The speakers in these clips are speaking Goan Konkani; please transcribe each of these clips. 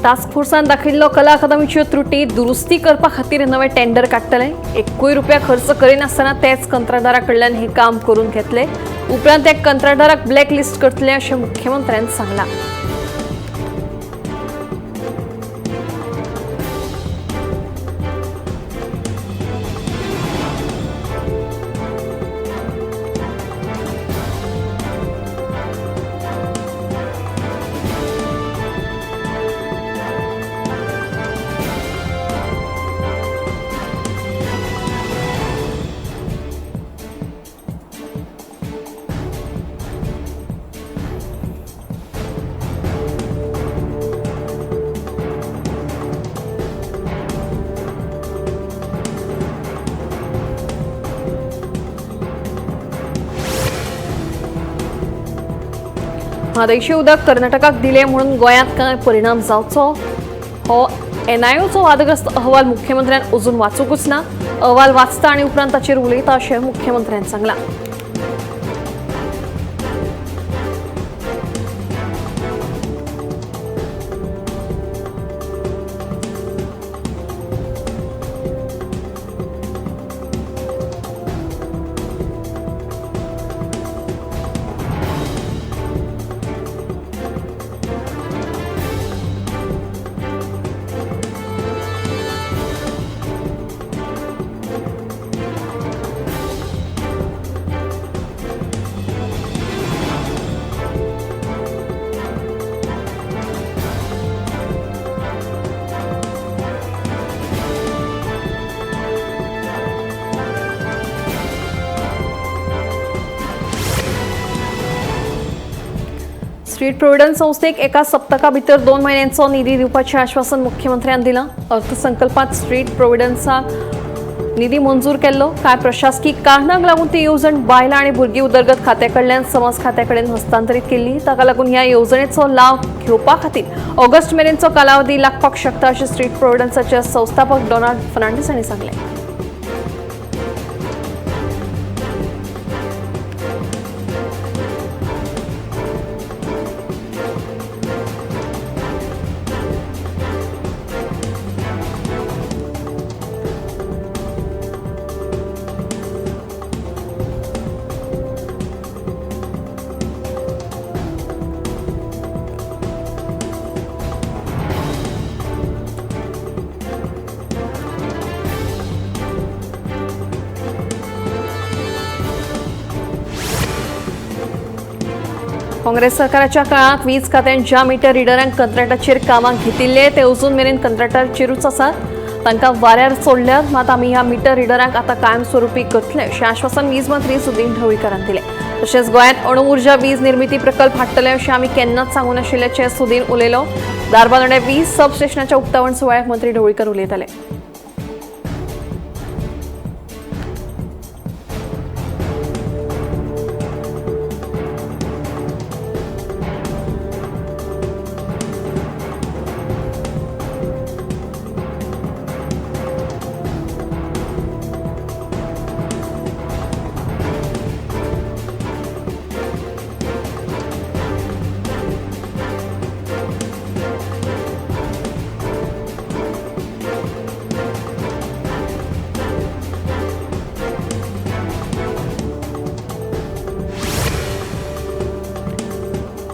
टास्क फोर्सान दाखयिल्लो कला अकादमीच्यो त्रुटी दुरुस्ती करपा खातीर नवें टेंडर काडटले। 1 रुपया खर्च करिनासतना तेच कंत्राटदारा कडल्यान हें काम करून घेतले। उपरांत त्या कंत्राटदाराक ब्लॅक लिस्ट करतले अशें मुख्यमंत्र्यान सांगलां। म्हादयचें उदक कर्नाटकाक दिलें म्हणून गोंयांत कांय परिणाम जावचो हो एनआयओचो वादग्रस्त अहवाल मुख्यमंत्र्यान अजून वाचूंकच ना। अहवाल वाचता आनी उपरांत ताचेर उलयता अशें मुख्यमंत्र्यान सांगलां। स्ट्रीट प्रोव्हिडंट संस्थेक एका सप्तका भितर 2 म्हयन्यांचो निधी दिवपाचें आश्वासन मुख्यमंत्र्यान दिलां। अर्थसंकल्पात स्ट्रीट प्रोव्हिडंटाक निधी मंजूर केल्लो। कांय प्रशासकी कारणांक लागून ती येवजण बायलां आनी भुरगीं उदरगत खात्या कडल्यान समाज खात्या कडेन हस्तांतरीत केल्ली। ताका लागून ह्या येवजणेचो लाव घेवपा खातीर ऑगस्ट मेरेनचो कालावधी लागपाक शकता अशें स्ट्रीट प्रोव्हिडंटाचे संस्थापक डोनाल्ड फर्नांडीस हांणी सांगलें। काँग्रेस सरकाराच्या काळात वीज खात्यान ज्या मीटर रिडरांक कंत्राटाचेर कामाक घेतिल्ले ते अजून मेरेन कंत्राटाचेरूच आसात। तांकां वाऱ्यार सोडल्यात, मात आमी ह्या मीटर रिडरांक आतां कायमस्वरूपी करतले अशें आश्वासन वीज मंत्री सुदीन ढवळीकारान दिलें। तशेंच गोंयांत अणु ऊर्जा वीज निर्मिती प्रकल्प हाडटले अशें आमी केन्नाच सांगूं नाशिल्ल्याचें सुदीन उलयलो। धारबांदोड्या वीज सब स्टेशनाच्या उक्तावण सुवाळ्याक मंत्री ढवळीकर उलयताले।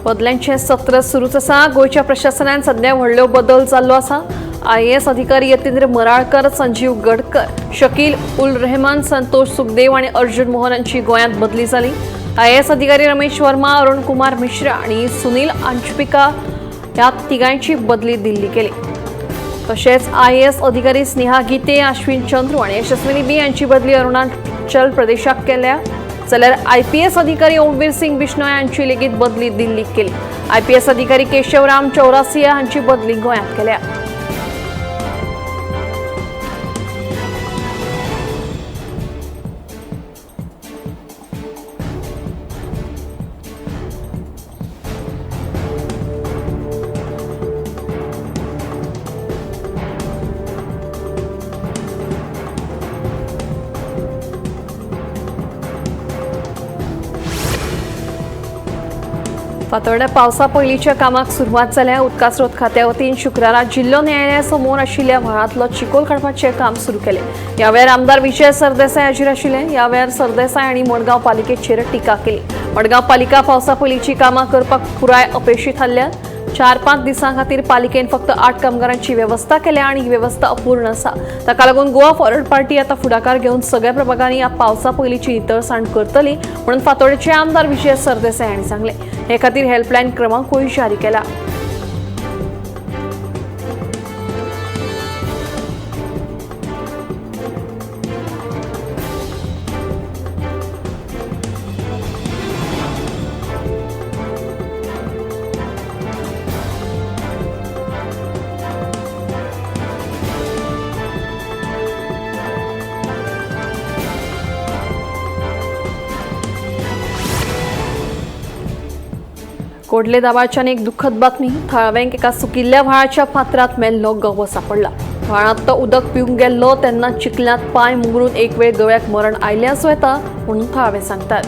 बदल्यांचें सत्र सुरूच आसा। गोंयच्या प्रशासनान सध्या व्हडलो बदल जाल्लो आसा। आयएएस अधिकारी यतेंद्र मराळकर, संजीव गडकर, शकील उल रहमान, संतोष सुखदेव आनी अर्जुन मोहन हांची गोंयांत बदली जाली। आयएएस अधिकारी रमेश वर्मा, अरुण कुमार मिश्रा आनी सुनील अंचपिका ह्या तिगांची बदली दिल्ली केली। तशेंच आयएएस अधिकारी स्नेहा गीते, अश्विन चंद्रू आनी यशस्विनी बी हांची बदली अरुणाचल प्रदेशाक केल्या। जाल्यार आयपीएस अधिकारी ओमवीर सिंग बिश्नोय हांची लेगीत बदली दिल्लीक केली। आयपीएस अधिकारी केशवराम चौरासिया हांची बदली गोंयांत केल्या। फातोड्ड्या पावसा पयलींच्या कामाक सुरवात जाल्या. उदका स्रोत खात्या वतीन शुक्रारा जिल्लो न्यायालया समोर आशिल्ल्या व्हाळांतलो चिखोल काडपाचें काम सुरू केलें. ह्या वेळार आमदार विजय सरदेसाय हाजीर आशिल्ले. ह्या वेळार सरदेसाय हांणी मडगांव पालिकेचेर टिका केली. मडगांव पालिका पावसा पयलींची कामां करपाक पुराय अपेशी थारल्या. 4-5 दिसां खातीर पालिकेन फक्त 8 कामगारांची वेवस्था केल्या आनी ही वेवस्था अपूर्ण आसा. ताका लागून गोवा फॉरवर्ड पार्टी आतां फुडाकार घेवन सगळ्या प्रभागांनी ह्या पावसा पयलींची नितळसाण करतली म्हणून फातोडेचे आमदार विजय सरदेसाय हांणी सांगलें. हे खातीर हेल्पलायन क्रमांकूय जारी केला. कोडले दाबाळच्यान एक दुःखद बातमी. थळाव्यांक एका सुकिल्ल्या व्हाळाच्या फातरात मेल्लो गवो सापडला. व्हाळांत तो उदक पिवंक गेल्लो तेन्ना चिखलांत पांय मुंगरून एक वेळ गव्याक मरण आयलें आसूं येता म्हणून थळावे सांगतात.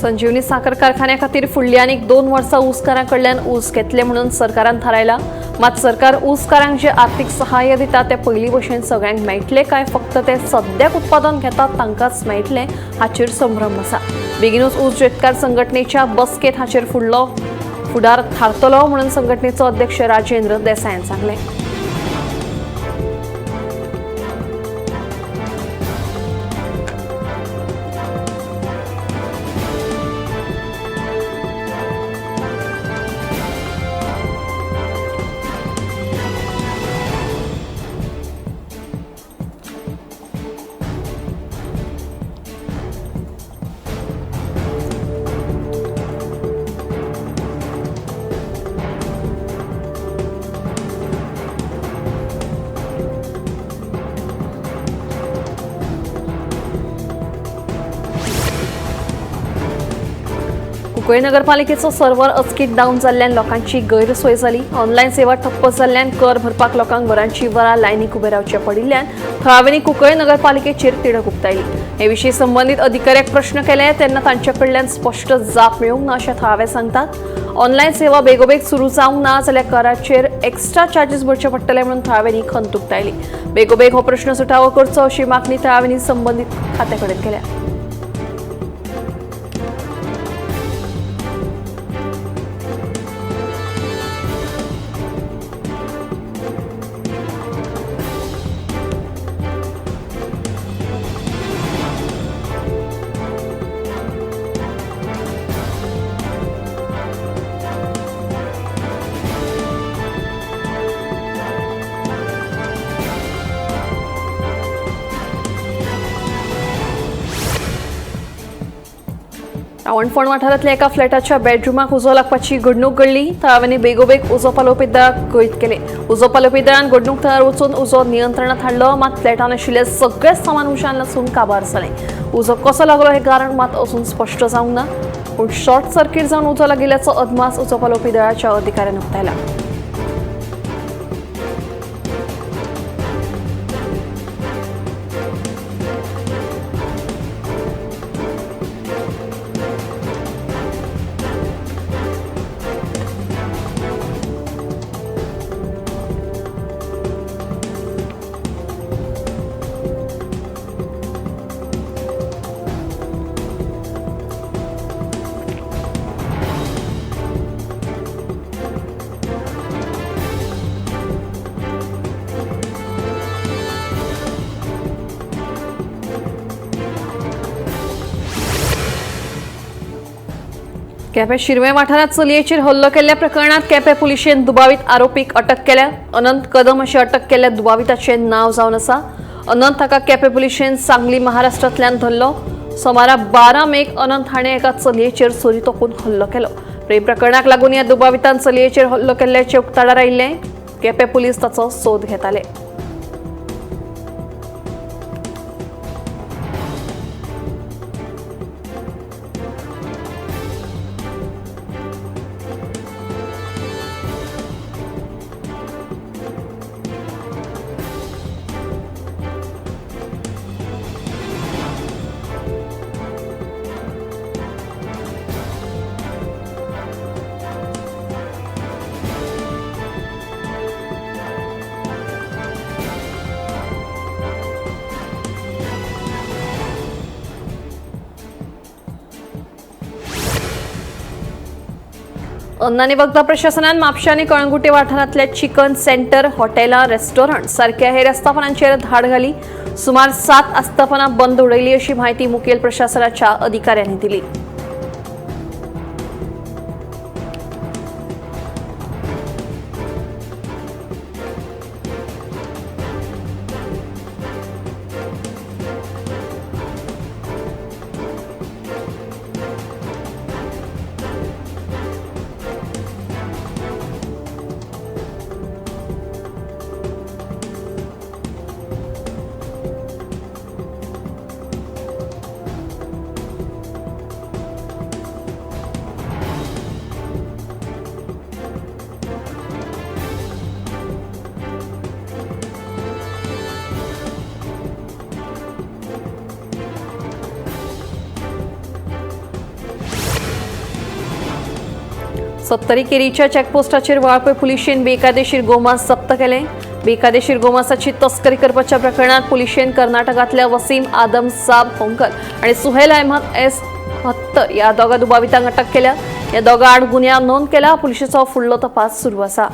संजीवनी साखर कारखान्या खातीर फुडली आनीक 2 वर्सां ऊसकारां कडल्यान ऊस घेतले म्हणून सरकारान थारायला. मात सरकार ऊसकारांक जे आर्थिक सहाय्य दिता ते पयलीं भशेन सगळ्यांक मेळटले काय फक्त ते सद्याक उत्पादन घेतात तांकांच मेळटले हाचेर संभ्रम आसा. बेगीनूच ऊस शेतकार संघटनेच्या बसकेत हाचेर फुडार थारतलो म्हणून संघटनेचो अध्यक्ष राजेंद्र देसायान सांगलें. कुंकळी नगरपालिकेचो सर्व्हर अचकीत डावन जाल्ल्यान लोकांची गैरसोय जाली. ऑनलायन सेवा ठप्प जाल्ल्यान कर भरपाक लोकांक वरांची वरां लायनीक उबे रावचे पडिल्ल्यान थळाव्यांनी कुंकळी नगरपालिकेचेर तिडक उक्तायली. हे विशीं संबंदीत अधिकाऱ्याक प्रश्न केले तेन्ना तांचे कडल्यान स्पश्ट जाप मेळूंक ना अशें थळावे सांगतात. ऑनलायन सेवा बेगोबेग सुरू जावंक ना जाल्यार कराचेर एक्स्ट्रा चार्जीस भरचे पडटले म्हणून थळाव्यांनी खंत उक्तायली. बेगोबेग हो प्रश्न सुटावो करचो अशी मागणी थळाव्यांनी संबंदीत खात्या कडेन केल्या. रावणफोंड वाठारांतल्या एका फ्लॅटाच्या बेडरुमाक उजो लागपाची घडणूक घडली. थळाव्यांनी बेगोबेग उजो पालोवपी दळाक कळीत केलें. उजो पालोवपी दळान घडणूक थळार वचून उजो नियंत्रणांत हाडलो. मात फ्लॅटान आशिल्लें सगळें सामान उज्यान लासून काबार जालें. उजो कसो लागलो हें कारण मात अजून स्पश्ट जावंक ना, पूण शॉर्ट सर्किट जावन उजो लागिल्ल्याचो अदमास उजो पालोवपी दळाच्या अधिकाऱ्यान उक्तायला. केपें शिरवें वाठारांत चलयेचेर हल्लो केल्ल्या प्रकरणांत केपें पुलिशेन दुबावीत आरोपीक अटक केल्या. अनंत कदम अशें अटक केल्ल्या दुबाविताचें नांव जावन आसा. अनंत हाका केपें पुलिशेन सांगली महाराष्ट्रांतल्यान धरलो. सोमारा 12 मेक अनंत हाणें एका चलयेचेर सुरी तोपून हल्लो केलो. प्रेम प्रकरणाक लागून ह्या दुबावितान चलयेचेर हल्लो केल्ल्याचें उक्ताडार आयिल्लें. केपें पुलीस ताचो सोद घेताले. अन्न आनी वखदां प्रशासनान म्हापशें आनी कळंगुटे वाठारांतल्या चिकन सेंटर, हॉटेलां, रेस्टॉरंट सारक्या हेर आस्थापनांचेर धाड घाली. सुमार 7 आस्थापनां बंद उडयली अशी म्हायती मुखेल प्रशासनाच्या अधिकाऱ्यांनी दिली. सत्तरी केरीच्या चेकपोस्टाचेर वाळपय पुलिशेन बेकायदेशीर गोमांस जप्त केलें. बेकायदेशीर गोमांसाची तस्करी करपाच्या प्रकरणात पुलिशेन कर्नाटकांतल्या वसीम आदम साब होंकल आनी सुहेल अहमद एस हत्तर ह्या दोगा दुबावितांक अटक केल्या. ह्या दोगां आड गुन्यांव नोंद केला. पुलिशेचो फुडलो तपास सुरू आसा.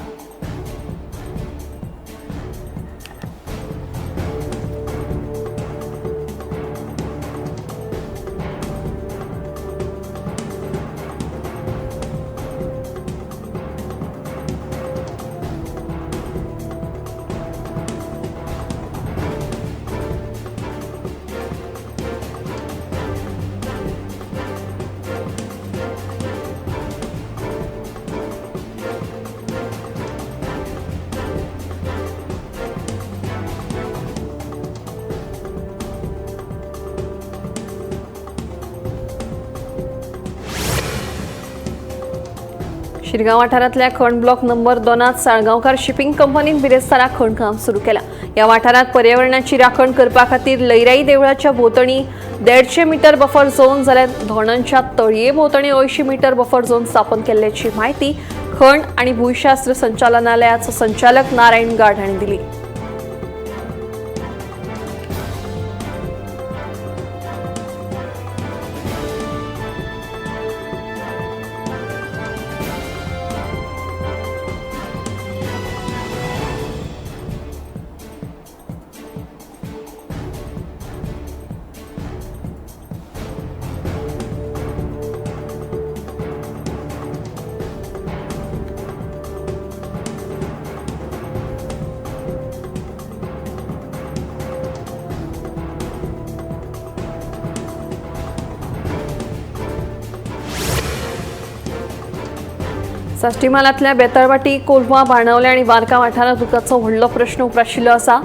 शिरगांव वाठारांतल्या खण ब्लॉक नंबर 2 साळगांवकार शिपिंग कंपनीन बिरेस्तारा खणकाम सुरू केला. ह्या वाठारांत पर्यावरणाची राखण करपा खातीर लैराई देवळाच्या भोंवतणी 150 मीटर बफर झोन जाल्यार धोणंच्या तळये भोंवतणी 80 मीटर बफर झोन स्थापन केल्ल्याची म्हायती खण आनी भूशास्त्र संचालनालयाचो संचालक नारायण गाड हांणी दिली. साश्टी म्हालांतल्या बेताळवाटी, कोलवा, बाणावले आनी वार्का वाठारांत उदकाचो व्हडलो प्रश्न उप्राशिल्लो आसा.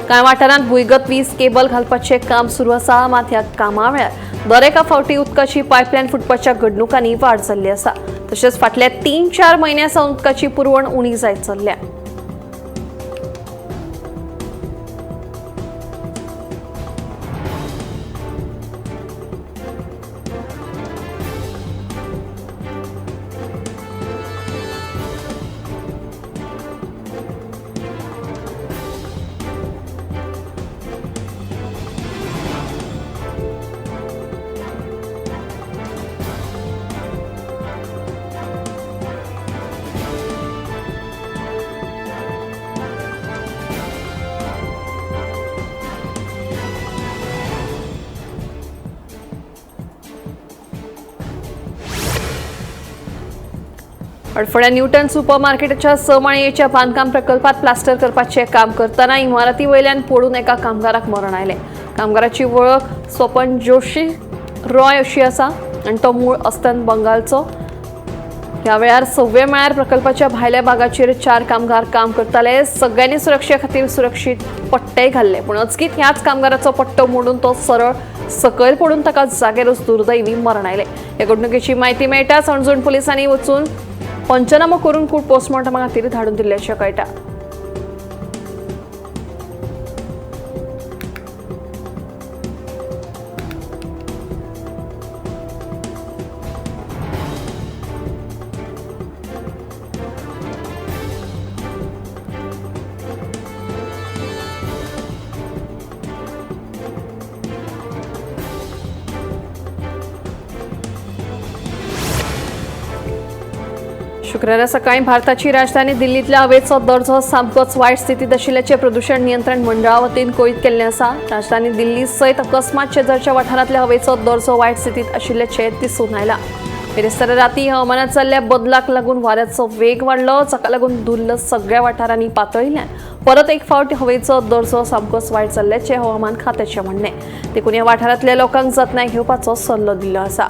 कांय वाठारांत भुंयगत वीज केबल घालपाचें काम सुरू आसा. मात ह्या कामा वेळार दर एका फावटी उदकाची पायपलायन फुटपाच्या घडणुकांनी वाड जाल्ली आसा. तशेंच फाटल्या 3-4 म्हयन्यां सावन उदकाची पुरवण उणी जायत चल्ल्या. हडफड्या न्यूटन सुपर मार्केटाच्या 6 माळयेच्या बांदकाम प्रकल्पात प्लास्टर करपाचें काम करतना इमारती वयल्यान पडून एका कामगाराक मरण आयलें। कामगाराची वळख स्वपन जोशी रॉय अशी आसा आनी तो मूळ अस्तंत बंगालचो। ह्या वेळार 6व्या माळ्यार प्रकल्पाच्या भायल्या भागाचेर 4 कामगार काम करताले। सगळ्यांनी सुरक्षे खातीर सुरक्षीत पट्टे घाल्ले, पूण अचकीत ह्याच कामगाराचो पट्टो मोडून तो सरळ सकयल पडून ताका जागेरूच दुर्दैवी मरण आयलें। ह्या घडणुकेची म्हायती मेळटाच हणजूण पुलिसांनी वचून पंचनामो करून कूड पोस्टमॉर्टमा खातीर धाडून दिल्ल्याचें कळटा। शुक्रारा सकाळी भारताची राजधानी दिल्लीतल्या हवेचो दर्जो सामकोच वायट स्थितीत आशिल्ल्याचें प्रदूषण नियंत्रण मंडळा वतीन कळीत केल्लें आसा। राजधानी दिल्ली सयत अकस्मात शेजारच्या वाठारांतल्या हवेचो दर्जो वायट स्थितीत आशिल्ल्याचें दिसून आयलां। बिरेस्तारा राती हवामानात जाल्ल्या बदलाक लागून वाऱ्याचो वेग वाडलो, जाका लागून धुल्ल सगळ्या वाठारांनी पातळिल्ल्यान परत एक फावट हवेचो दर्जो सामकोच वायट जाल्ल्याचें हवामान खात्याचें म्हणणें। देखून ह्या वाठारांतल्या लोकांक जतनाय घेवपाचो सल्लो दिल्लो आसा।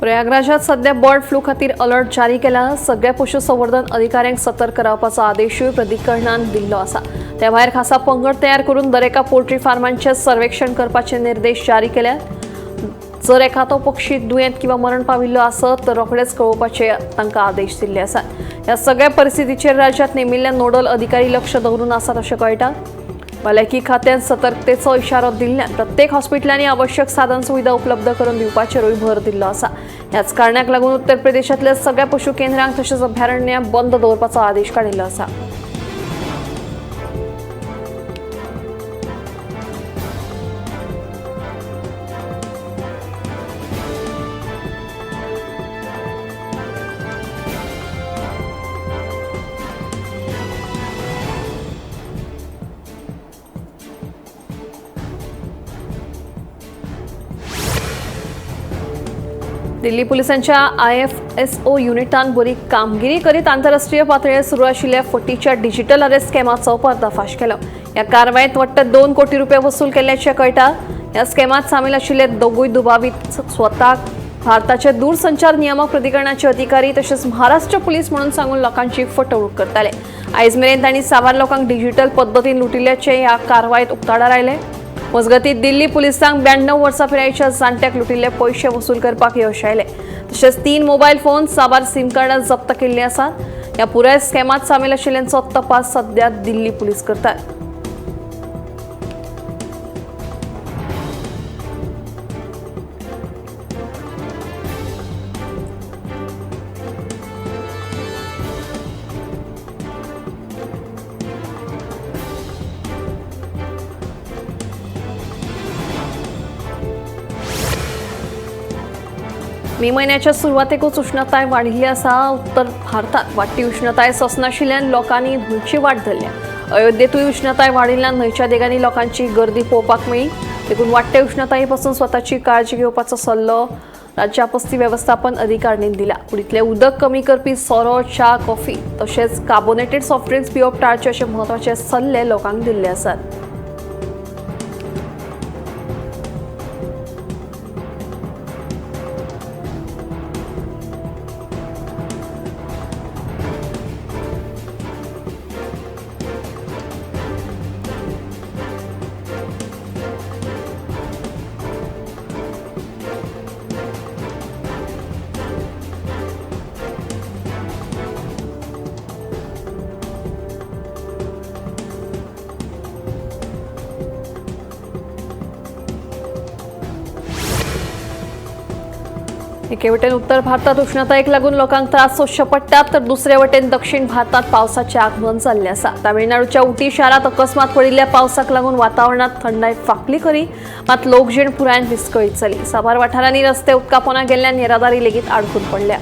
प्रयागराजात सध्या बर्ड फ्लू खातीर अलर्ट जारी केला। सगळ्या पशुसंवर्धन अधिकाऱ्यांक सतर्क रावपाचो आदेशूय प्राधिकरणान दिल्लो आसा। त्या भायर खासा पंगड तयार करून दरेका पोल्ट्री फार्मांचें सर्वेक्षण करपाचे निर्देश जारी केल्यात। जर एखादो पक्षी दुयेंत किंवा मरण पाविल्लो आसत तर रोखडेच कळोवपाचे तांकां आदेश दिल्ले आसात। ह्या सगळ्या परिस्थितीचेर राज्यात नेमिल्ले नोडल अधिकारी लक्ष दवरून आसात अशें कळटा। भलायकी खात्यान सतर्कतेचो इशारो दिल्ल्यान प्रत्येक हॉस्पिटलांनी आवश्यक साधन सुविधा उपलब्ध करून दिवपाचेरूय भर दिल्लो आसा। ह्याच कारणाक लागून उत्तर प्रदेशांतल्या सगळ्या पशु केंद्रांक तशेंच अभयारण्यां बंद दवरपाचो आदेश काडिल्लो आसा। दिल्ली पुलिसांच्या IFSO युनिटान बरी कामगिरी करीत आंतरराष्ट्रीय पातळेर सुरू आशिल्ल्या फटीच्या डिजिटल अरेस्ट स्कॅमाचो पर्दाफाश केलो। ह्या कारवायेंत वट्ट 2 कोटी रुपया वसूल केल्ल्याचें कळटा। ह्या स्कॅमांत सामील आशिल्ले दोगूय दुबावीत स्वताक भारताचे दूरसंचार नियामक प्राधिकरणाचे अधिकारी तशेंच महाराष्ट्र पुलीस म्हणून सांगून लोकांची फटवणूक करताले। आयज मेरेन तांणी साबार लोकांक डिजिटल पद्दतीन लुटिल्ल्याचें ह्या कारवायेंत उक्ताडार आयलें। मजगती दिल्ली पुलिसांक 92 वर्सां पिरायेच्या जाणट्याक लुटिल्ले पयशे वसूल करपाक यश आयलें। तशेंच 3 मोबायल फोन, साबार सिम कार्डां जप्त केल्लीं आसात। ह्या पुराय स्कॅमांत सामील आशिल्ल्यांचो तपास सध्या दिल्ली पुलीस करतात। मे म्हयन्याच्या सुरवातेकूच उष्णताय वाडिल्ली आसा। उत्तर भारतात वाडटी उष्णताय सोंसनाशिल्ल्यान लोकांनी न्हंयची वाट धरल्या। अयोध्येतूय उष्णताय वाडिल्ल्यान न्हंयच्या देगांनी लोकांची गर्दी पळोवपाक मेळ्ळी। देखून वाडटे उष्णताये पासून स्वताची काळजी घेवपाचो सल्लो राज्य आपत्ती वेवस्थापन अधिकाऱ्यांनी दिला। कुडींतलें उदक कमी करपी सोरो, च्या, कॉफी तशेंच कार्बोनेटेड सॉफ्ट ड्रिंक्स पिवप टाळचे अशे म्हत्वाचे सल्ले लोकांक दिल्ले आसात। एके वटेन उत्तर भारतात उष्णतायेक लागून लोकांक त्रास सोंसचे पडटात तर दुसरे वटेन दक्षिण भारतात पावसाचें आगमन जाल्लें आसा। तामिळनाडूच्या उटी शारांत अकस्मात पडिल्ल्या पावसाक लागून वातावरणांत थंडाय फांकली खरी, मात लोकजीण पुरायेन विस्कळीत जाली। साबार वाठारांनी रस्ते उदकापोना गेल्ल्यान येरादारी लेगीत आडकून पडल्या।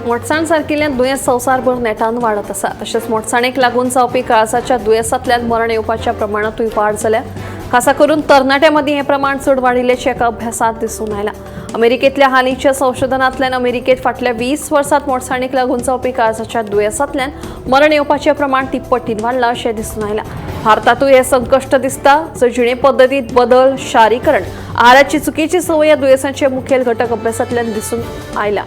मोटसाण सारकिल्ल्यान दुयेंस संवसारभर नेटान वाडत आसा। तशेंच मोटसाणेक लागून जावपी काळजाच्या दुयेंसांतल्यान मरण येवपाच्या प्रमाणांतूय वाड जाल्या। खासा करून तरणाट्यां मदीं हें प्रमाण चड वाडिल्ल्याचें एका अभ्यासांत दिसून आयलां। अमेरिकेंतल्या हालींच्या संशोधनांतल्यान अमेरिकेंत फाटल्या 20 वर्सांत मोटसाणेक लागून जावपी काळजाच्या दुयेंसांतल्यान मरण येवपाचें प्रमाण तिप्पटीन वाडलां अशें दिसून आयलां। भारतांतूय हें संकश्ट दिसता। जर जिणे पद्दतींत बदल, शारीकरण, आहाराची चुकीची संवय ह्या दुयेंसांचे मुखेल घटक अभ्यासांतल्यान दिसून आयला।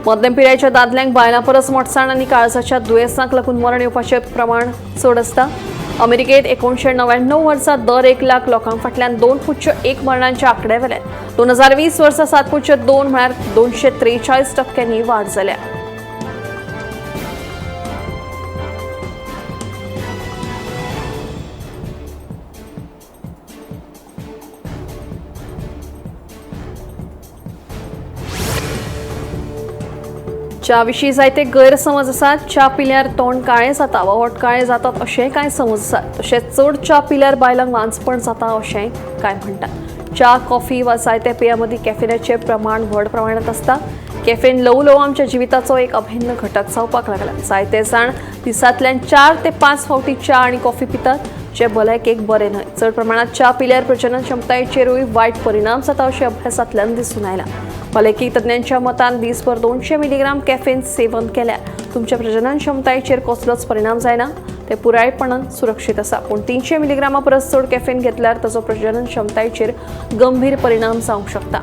मध्यम पिरायेच्या दादल्यांक बायलां परस मोटसाण आनी काळजाच्या दुयेंसांक लागून मरण येवपाचें प्रमाण चड आसता। अमेरिकेंत 1999 वर्सा दर 1 लाख लोकां फाटल्यान 2.1 मरणांच्या आंकड्या वेल्यान 2020 वर्सा 7.2 म्हळ्यार 243% वाड जाल्या। च्या विशीं जायते गैरसमज आसात। च्या पिल्यार तोंड काळें जाता वा ओंठ काळे जातात अशें कांय समज आसात। तशेंच चड च्या पिल्यार बायलांक वांझपण जाता अशें कांय म्हणटात। च्या, कॉफी वा जायत्या पेयां मदीं कॅफेनाचें प्रमाण व्हड प्रमाणांत आसता। कॅफेन ल्हवू ल्हवू आमच्या जिविताचो एक अभिन्न घटक जावपाक लागला। जायते जाण दिसांतल्यान 4 ते 5 फावटी च्या आनी कॉफी पितात, जे भलायकेक बरें न्हय। चड प्रमाणांत च्या पिल्यार प्रजनन क्षमतायेचेरूय वायट परिणाम जाता अशें अभ्यासांतल्यान दिसून आयलां। भलायकी तज्ञांच्या मतान दिसभर 200 मिलीग्राम कॅफेन सेवन केल्यार तुमच्या प्रजनन क्षमतायेचेर कसलोच परिणाम जायना, ते पुरायपणान सुरक्षीत आसा। पूण 300 मिलीग्रामा परस चड कॅफेन घेतल्यार ताचो प्रजनन क्षमतायेचेर गंभीर परिणाम जावंक शकता।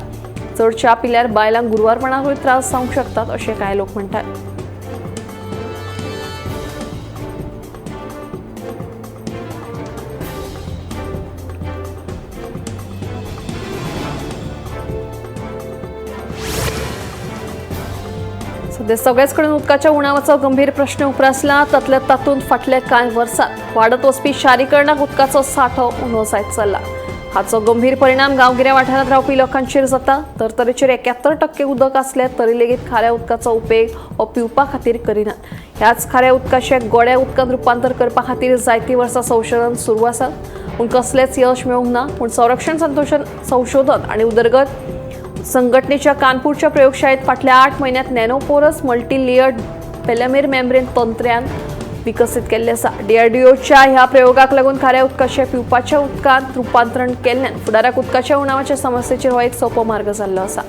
चड च्या पिल्यार बायलांक गुरवारपणाकूय त्रास जावंक शकतात अशें कांय लोक म्हणटात। सध्या सगळ्याच कडेन उदकाच्या उणावाचो गंभीर प्रश्न उप्रासला। तातल्या तातूंत फाटल्या कांय वर्सांत वाडत वचपी शारीकरणाक उदकाचो सांठो उणो जायत चल्ला। हाचो गंभीर परिणाम गांवगिऱ्या वाठारांत रावपी लोकांचेर जाता। धर्तरेचेर 71% उदक आसलें तरी लेगीत खाऱ्या उदकाचो उपेग हो पिवपा खातीर करिनात। ह्याच खाऱ्या उदकाचें गोड्या उदकांत रुपांतर करपा खातीर जायतीं वर्सां संशोधन सुरू आसा, पूण कसलेंच यश मेळूंक ना। पूण संरक्षण संशोधन आनी उदरगत संघटनेच्या कानपूरच्या प्रयोगशाळेत फाटल्या 8 म्हयन्यांत नॅनोपोरस मल्टीलेयर्ड पेलमेर मेम्ब्रेन तंत्र्यान विकसीत केल्लें आसा। डीआरडीओच्या ह्या प्रयोगाक लागून खाऱ्या उदकाचें पिवपाच्या उदकांत रुपांतरण केल्ल्यान फुडाराक उदकाच्या उणावाच्या समस्येचेर हो एक सोपो मार्ग जाल्लो आसा।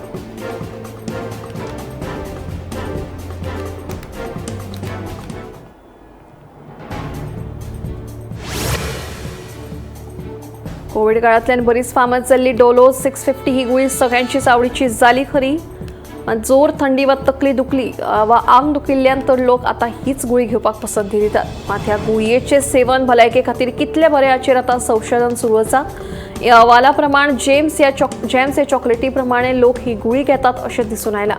कोविड काळांतल्यान बरीच फामाद जाल्ली डोलो 650 ही गुळी सगळ्यांचीच आवडीची जाली खरी, मात जोर, थंडी वा तकली दुखली वा आंग दुखिल्ल्यान तर लोक आतां हीच गुळी घेवपाक पसंती दितात। मात ह्या गुळयेचें सेवन भलायके खातीर कितलें बरें हाचेर आतां संशोधन सुरू आसा। ह्या अहवाला प्रमाण जेम्स ह्या चॉकलेटी प्रमाणे लोक ही गुळी घेतात अशें दिसून आयलां।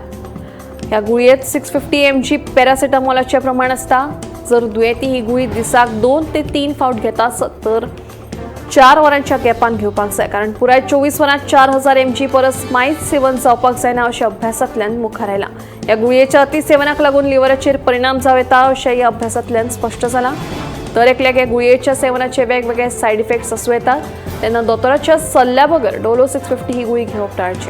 ह्या गुळयेंत 650 mg पॅरासिटामॉलाचें प्रमाण आसता। जर दुयेंती ही गुळी दिसाक 2 ते 3 फावट घेता आसत तर 4 वरांच्या गॅपान घेवपाक जाय, कारण पुराय 24 वरांत 4000 mg परस मायज सेवन जावपाक जायना अशें अभ्यासांतल्यान मुखार आयलां। ह्या गुळयेच्या अतिसेवनाक लागून लिव्हराचेर परिणाम जावं येता अशें ह्या अभ्यासांतल्यान स्पश्ट जालां। दर एकल्याक ह्या गुळयेच्या सेवनाचे वेगवेगळे सायड इफेक्ट्स आसूं येतात, तेन्ना दोतोराच्या सल्ल्या बगर डोलो 650 ही गुळी घेवप टाळची।